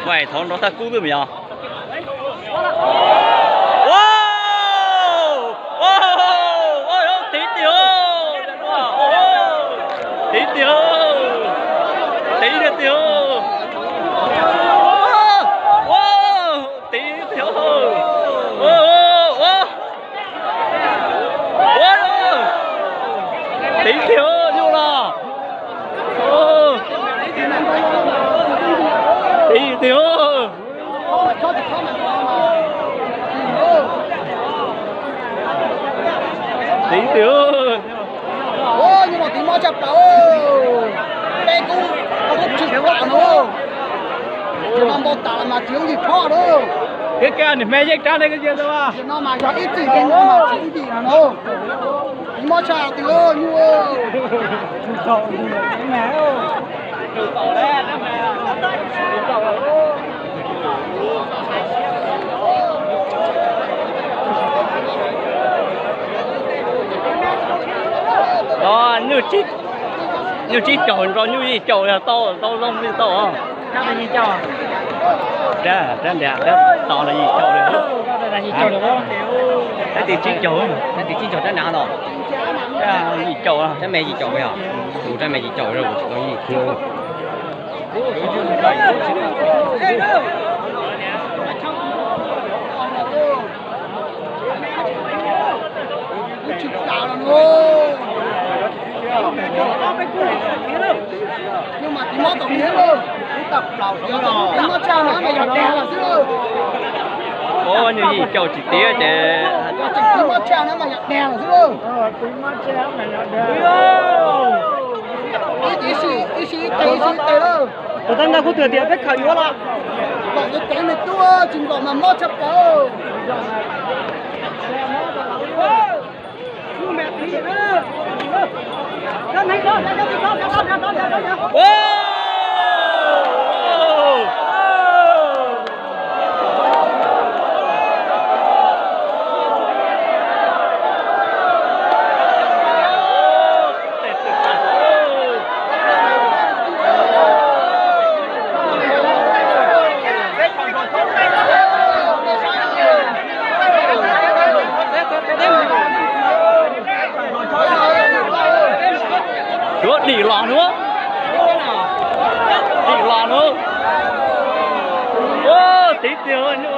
Vais thov nrov thaj kub twb mas yog. Tiv tiag, tiv tiag, tiv tiag, tiv tiag. Tiv tiag nyuj los. Tiv tiag. Tiv tiag. Nyuj los tiv mob tshaj plaws. Peb kub tsis tas no. Ces no npau tas los mas tsis yooj yim thob lawm. Kev kaj niam hme yeej rab ne, koj cia li. No mas yog ib txwm yeej no mas tsis yooj yim no. Tiv mob tshaj twg nyuj. Nyuj tsib caug nrog nyuj yim caum yog tau tau zoo li tau. Rab ntiag tos yim caum li. Rab tim tsib caug, rab tim tsib caug rab ntiag no. Yim caum, rab me yim caum yog. Tus rab me yim caum, yim caum. Kuv tsis tas los no. Nyuj mas tiv mob tau niag lawm. Tiv mob tshaj no mas yog dag lawm xwb lawm. Nyuj yim caum tsis tiav ces. Tiv mob tshaj no mas yog dag lawm xwb lawm. Ib tes ib tes ib tes ib tes lawm. Tus tab ntawd kuv twb tias peb khaws yuav los. Nplaum ceev ceev me tub, tsis nplaum mas mob tshaj plaws. Suav dim los nua. Dim los nua. Tiv tiag nyuj.